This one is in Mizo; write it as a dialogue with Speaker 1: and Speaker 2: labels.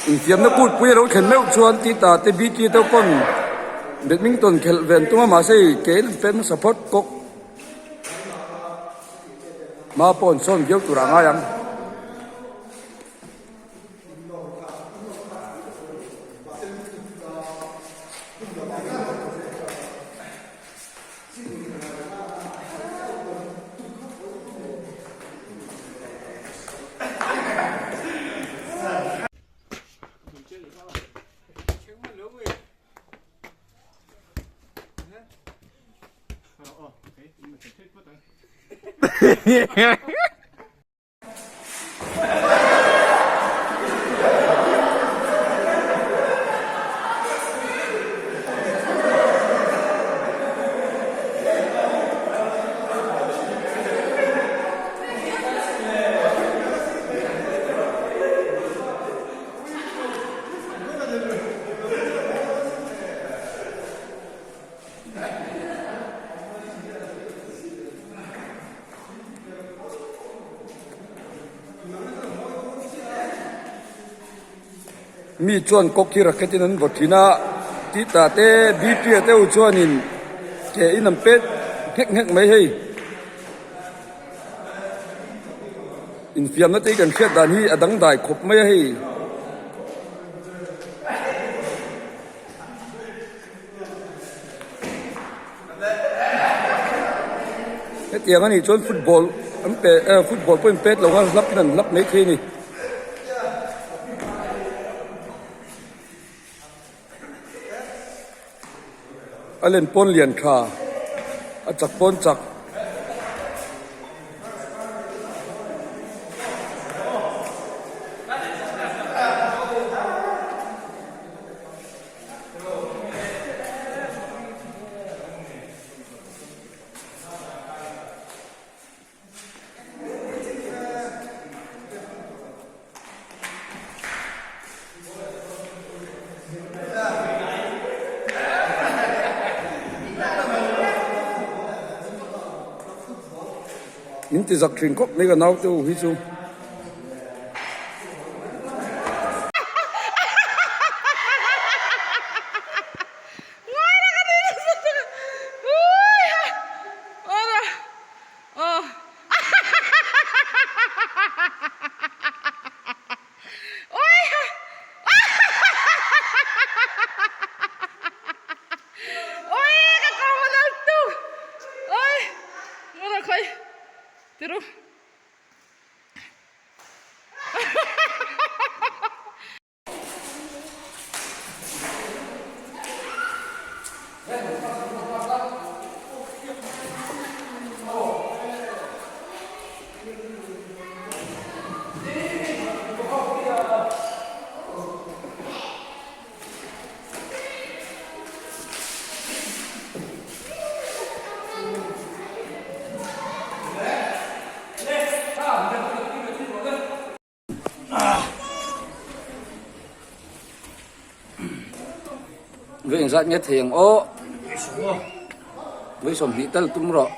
Speaker 1: Infiamna kutpui a lo thlen meuh chuan Tita te BT te pawn badminton khelh ve an tum a mahse hei ke in an pet hmasa phawt kawk hma pawh an sawn viau tur ah a ngai ang. Mi chuan kawk hi racket in an vaw thin a tita te bp a te ho chuanin ke in an pet nghek nghek mai hei infiamna te hi kan hriat dan hi a dangdai khawp mai a hei. Hetiang anih chuan football an pe eh football pawh in pet lo a hlap in an hlap mai thei a ni. A len pawn lian tha a chak pawn chak. Min ti zak thin khawp mai ka naute u hi chu. Vei engzat nge thei ang aw Vei 20 tal tum rawh.